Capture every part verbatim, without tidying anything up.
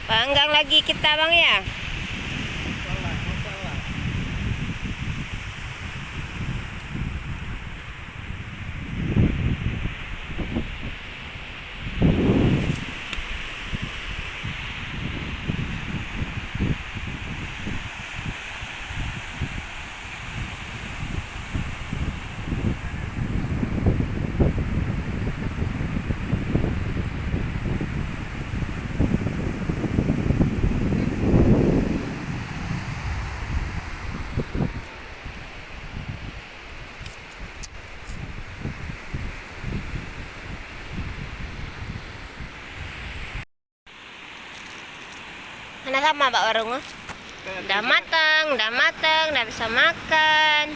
Panggang lagi kita, Bang, ya. Hana sama bak warong, ah. Dah matang, dah matang, dah bisa makan.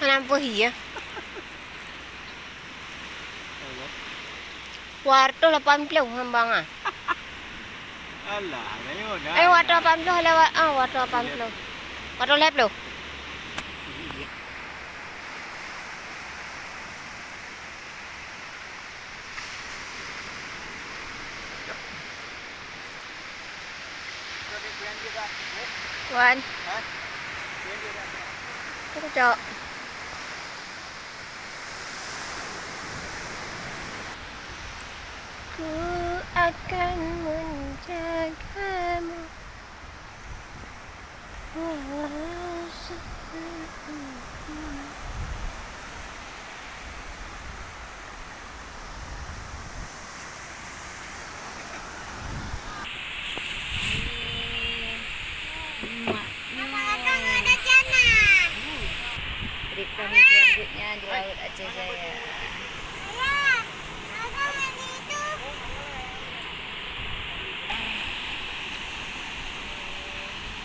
Hana ampôh, iya. Dua ratus lapan puluh hambang, ah. Alah, rayeuk dah. Eh, dua ratus lapan puluh lewat, ah, dua ratus lapan puluh. Dua ratus lima puluh. Wan. Cocok. Ku akan menjagamu. Trip kami selanjutnya di Laut Aceh Jaya.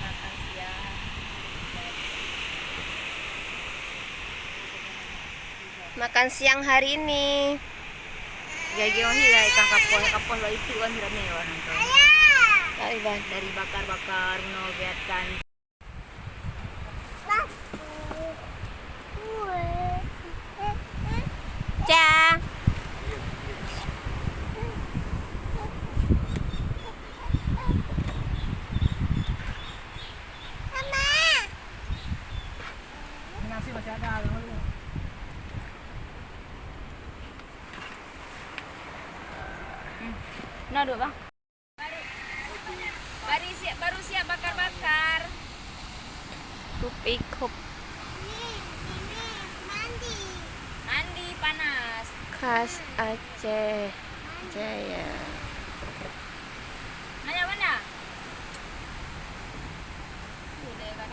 Makan siang. Makan siang hari ini. Jadi, oh, iya, ikan kapos, kapos lagi itu kan ramai orang tu. Pak Iban. Dari bakar-bakar, no, kegiatan. Ca. Nasi masih ada, jangan lupa. Hmm. Nah, duduk, Bang. Baru, baru siap, baru siap bakar-bakar. Kupi kup. Ini, ini mandi. Mandi panas. Khas Aceh Jaya. Nanya mana? Boleh, Kak.